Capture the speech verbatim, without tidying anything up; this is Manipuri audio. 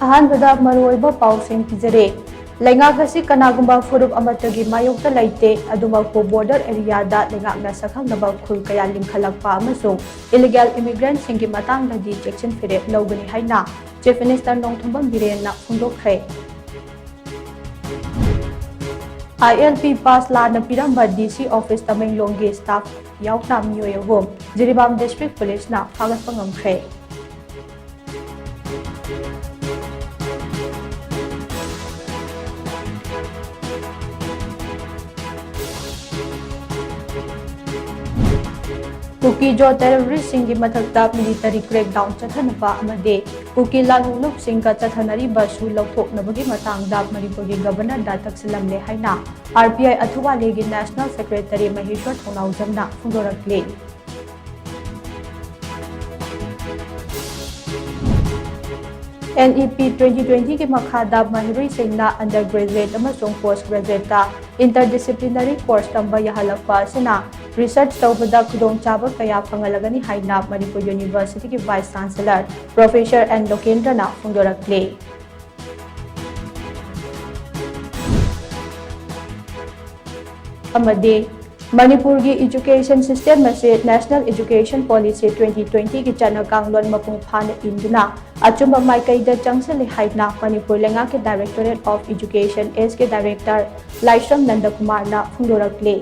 ꯑꯍꯥꯟꯕꯗ ꯃꯔꯨꯑꯣꯏꯕ ꯄꯥꯎꯁꯤꯡ ꯄꯤꯖꯔꯦ꯫ ꯂꯩꯉꯥꯛ ꯑꯁꯤ ꯀꯅꯥꯒꯨꯝꯕ ꯐꯨꯔꯨꯞ ꯑꯃꯠꯇꯒꯤ ꯃꯥꯌꯣꯛꯇ ꯂꯩꯇꯦ, ꯑꯗꯨꯃꯛꯄꯨ border areaꯗ ꯂꯩꯉꯥꯛꯅ ꯁꯛꯈꯪꯅꯕ ꯈꯨꯜ ꯀꯌꯥ ꯂꯤꯡꯈꯠꯂꯛꯄ ꯑꯃꯁꯨꯡ illegal immigrantꯁꯤꯡꯒꯤ ꯃꯇꯥꯡꯗꯗꯤ ꯆꯦꯛꯁꯤꯟ ꯐꯤꯔꯦꯞ ꯂꯧꯒꯅꯤ ꯍꯥꯏꯅ Chief Minister Nongthombam ꯕꯤꯔꯦꯟꯅ ꯐꯣꯡꯗꯣꯛꯈ꯭ꯔꯦ꯫ ILP pass ꯂꯥꯟꯅ ꯄꯤꯔꯝꯕ DC office ꯇꯃꯦꯡꯂꯣꯡꯒꯤ staff ꯌꯥꯎꯅ ꯃꯤꯑꯣꯏ ꯑꯍꯨꯝ ꯖꯤꯔꯤꯕꯥꯝ district policeꯅ ꯐꯥꯒꯠꯄ ꯉꯝꯈ꯭ꯔꯦ꯫ ꯀꯨꯀꯤꯖꯣ terroristꯁꯤꯡꯒꯤ ꯃꯊꯛꯇ military crackdown ꯆꯠꯊꯅꯕ ꯑꯃꯗꯤ ꯀꯨꯀꯤ ꯂꯥꯜꯍꯧꯂꯨꯞꯁꯤꯡꯒ ꯆꯠꯊꯅꯔꯤꯕ ꯁꯨ ꯂꯧꯊꯣꯛꯅꯕꯒꯤ ꯃꯇꯥꯡꯗ ꯃꯅꯤꯄꯨꯔꯒꯤ Governorꯗ ꯇꯛꯁꯤꯜꯂꯝꯂꯦ ꯍꯥꯏꯅ RPI ꯑꯊꯨꯋꯥꯂꯤꯒꯤ National Secretary ꯃꯍꯦꯁ꯭ꯋꯔ ꯊꯧꯅꯥꯎꯖꯝꯅ ꯐꯣꯡꯗꯣꯔꯛꯂꯤ꯫ NEP twenty twentyꯒꯤ ꯃꯈꯥꯗ ꯃꯍꯩꯔꯣꯏꯁꯤꯡꯅ undergraduate ꯑꯃꯁꯨꯡ post graduateꯇ interdisciplinary course ꯇꯝꯕ ꯌꯥꯍꯜꯂꯛꯄ ꯑꯁꯤꯅ research ꯇꯧꯕꯗ ꯈꯨꯗꯣꯡꯆꯥꯕ ꯀꯌꯥ ꯐꯪꯍꯜꯂꯒꯅꯤ ꯍꯥꯏꯅ Manipur Universityꯒꯤ Vice Chancellor Professor N ꯂꯣꯀꯦꯟꯗ꯭ꯔꯅ ꯐꯣꯡꯗꯣꯔꯛꯂꯤ꯫ ꯑꯃꯗꯤ ꯃꯅꯤꯄꯨꯔꯒꯤ education system ꯑꯁꯤ National Education Policy twenty twentyꯒꯤ ꯆꯠꯅ ꯀꯥꯡꯂꯣꯟ ꯃꯄꯨꯡ ꯐꯥꯅ ꯏꯟꯗꯨꯅ ꯑꯆꯨꯝꯕ ꯃꯥꯏꯀꯩꯗ ꯆꯪꯁꯤꯜꯂꯤ ꯍꯥꯏꯅ ꯃꯅꯤꯄꯨꯔ ꯂꯩꯉꯥꯛꯀꯤ Directorate of Education Sꯀꯤ Director Laishram ꯅꯟꯗꯀꯨꯃꯥꯔꯅ ꯐꯣꯡꯗꯣꯔꯛꯂꯤ꯫